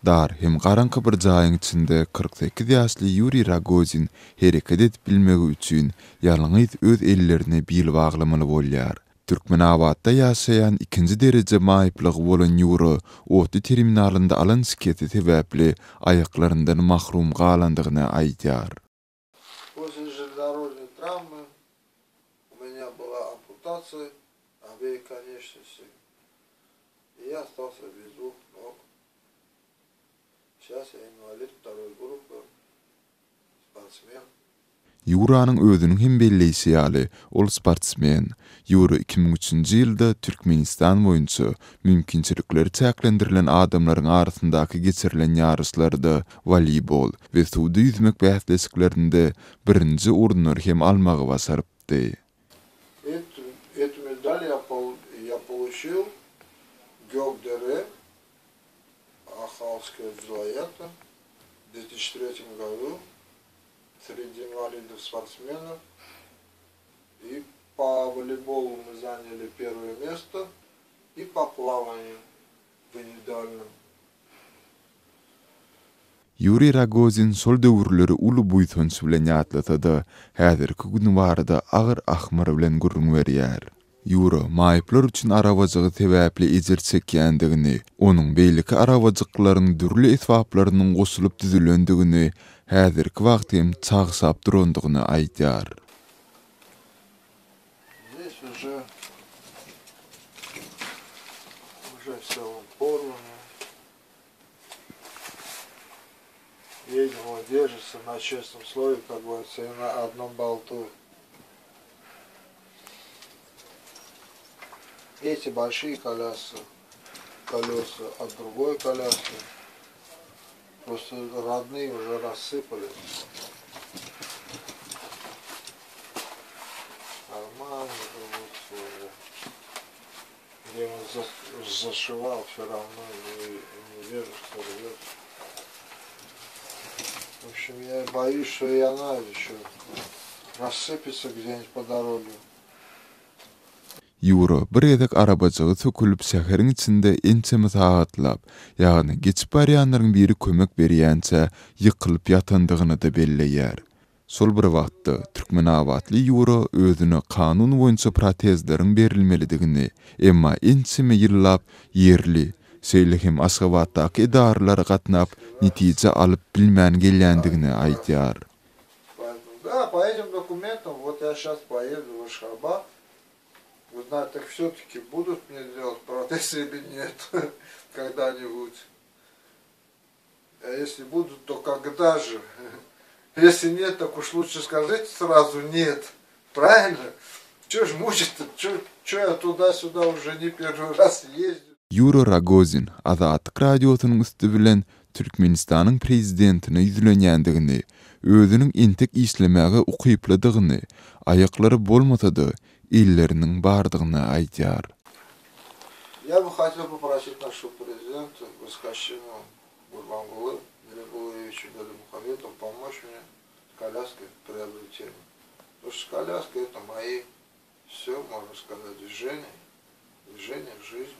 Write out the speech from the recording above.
Dar hem garaňky bir jaýyň içinde 48 ýaşly Ýuriý Rogozin hereket edip bilmegi üçin ýalňyz öz ellerine bil baglamaly bolýar. Türkmenabatda ýaşaýan ikinji dereje maýyplygy bolan Ýura otly terminalynda alan şikesi sebäpli aýaklaryndan mahrum galandygyny aýdýar. После железнодорожной травмы у меня была amputasiýa обеих конечностей, и я остался без двух ног. Сейчас я инвалид второй группы, sportsmen. Ýuranyň özüniň hem belleýşi ýaly, ol sportsmen. Ýura 2003-nji ýylda Türkmenistan boýunça mümkinçilikleri çäklendirilen adamlaryň arasyndaky geçirilen ýaryşlarda woleýbol we suwda ýüzmek bäsleşiklerinde birinji orunlary hem almagy başarypdy. Эту, эту медаль я, пол, я получил в Gökdere, Ахалского вилаята, в 2003 году среди инвалидов-спортсменов. И по волейболу мы заняли первое место, и по плаванию в индивидуальном. Ýuriý Rogozin şol döwürleri uly buýsanç bilen ýatlasa-da, häzirki güni barada agyr ahmyr bilen gürrüň berýär. Ýura maýyplar üçin arabajygy sebäpli ejir çekýändigini, onuň beýleki arabajyklaryň dürli esbaplarynyň goşulyp düzülendigini, häzirki wagt hem çagşap durandygyny aýdýar. Здесь уже уже все порвано. Едем, он держится на честном слове, как говорится, и на одном болту. Эти большие колясы, колеса от другой коляски. Просто родные уже рассыпались. Карман вот уже. Где он за, зашивал, все равно не, не держится, рвется. В общем, я боюсь, что и она еще рассыпется где-нибудь по дороге. Ýura bir gezek arabajygy sökülip şäheriň içinde ençeme sagatlap, ýagny geçip barýanlaryň biri kömek berýänçä ýykylyp ýatandygyny-da belleýär. Şol bir wagtda türkmenabatly Ýura özüne kanun boýunça protezleriň berilmelidigini, emma ençeme ýyllap ýerli, şeýle hem Aşgabatdaky edaralara gatnap netije alyp bilmän gelýändigini aýdýar. Да, по этим документам, вот я сейчас поеду в Ашхабад, узнать, так все-таки будут мне делать протез или нет когда-нибудь. А если будут, то когда же? Если нет, так уж лучше скажите сразу нет. Правильно? Че ж мучить-то? Че, че я туда-сюда уже не первый раз езжу? Ýura Rogozin Azatlyk Radiosynyň üsti bilen Türkmenistanyň prezidentine ýüzlenýändigini, özüniň entek işlemäge ukyplydygyny, aýaklary bolmasa-da, elleriniň bardygyny aýdýar. Я бы хотел попросить нашего президента, восхваленного Гурбангулы Бердымухамедова Бердымухамедова помочь мне с коляской приобретением. Потому что коляска это мои, все, можно сказать, движения, движение в жизни.